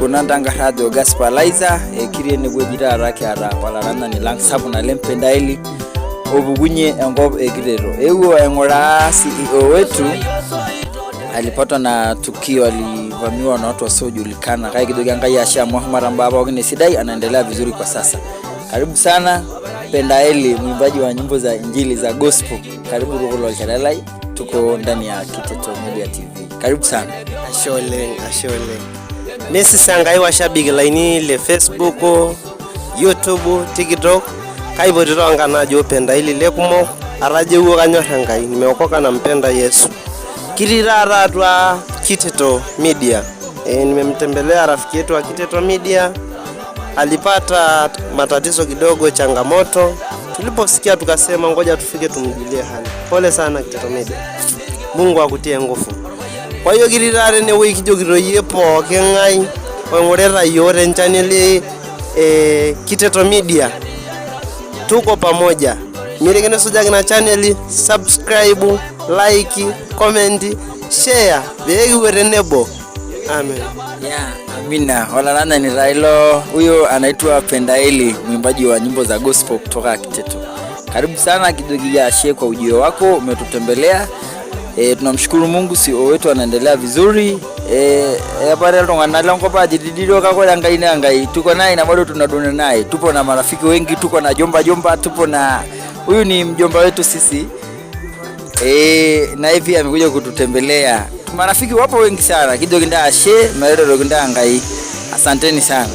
Bonanda Nkarra Gospelizer. Kitii enewueji taata kiata olaranyani lang sapuk naleng Pendaeli opukunye enkop e Kiteto. Eewuo aing'uraa CEO wetu alipatwa na tukio, alivamiwa na watu wasiojulikana. Kake kijoki Enkai ashe amu eshomo mbaa pookin esidai, anaendelea vizuri kwa sasa. Karibu sana Pendaeli, mwimbaji wa nyimbo za injili za gospel. Karibu Rukulo Olchalelai, tuko ndani ya Kiteto Media TV. Karibu sana. Ashe oleng, ashe oleng. Nesisa Enkai washabiki lainei le Facebook, YouTube, TikTok. Kaipotito enkana ajo Pendaeli le kumok, atajewuo kanyor Enkai, nimeokoka nampenda Yesu. Kitii taata atua Kiteto Media. Nimemtembelea rafiki yetu wa Kiteto Media. Alipata matatizo kidogo, changamoto. Tuliposikia tukasema ngoja tufike tumjulie hali. Pole sana Kiteto Media. Mungu akutie nguvu. Kwa hiyo kitii taata enewueji kijokito iyie pooki ng'ae oing'orita iyiook tenchannel e Kiteto Media. Tuko pamoja. Miriki nisujaki ina channel, subscribe, like, comment, share pee kipuo tenebo. Amen. Yeah, amina. Olaranyani taa ilo, huyo anaitwa Pendaeli, mwimbaji wa nyimbo za gospel kutoka Kiteto. Karibu sana, kijoki ashe kwa ujio wako, umetutembelea. Tunamshukuru Mungu CEO wetu anaendelea vizuri. Apare iltung'anak lenkop aji kake ore Enkai naa Enkai. Tuko naye na bado tunadunda naye. Tupo na marafiki wengi, tuko na jomba jomba, tupo na huyu ni mjomba wetu sisi. Naye pia amekuja kututembelea. Marafiki wapo wengi sana. Kijoki ntae ashe, metororoki ntae Enkai. Asanteni sana.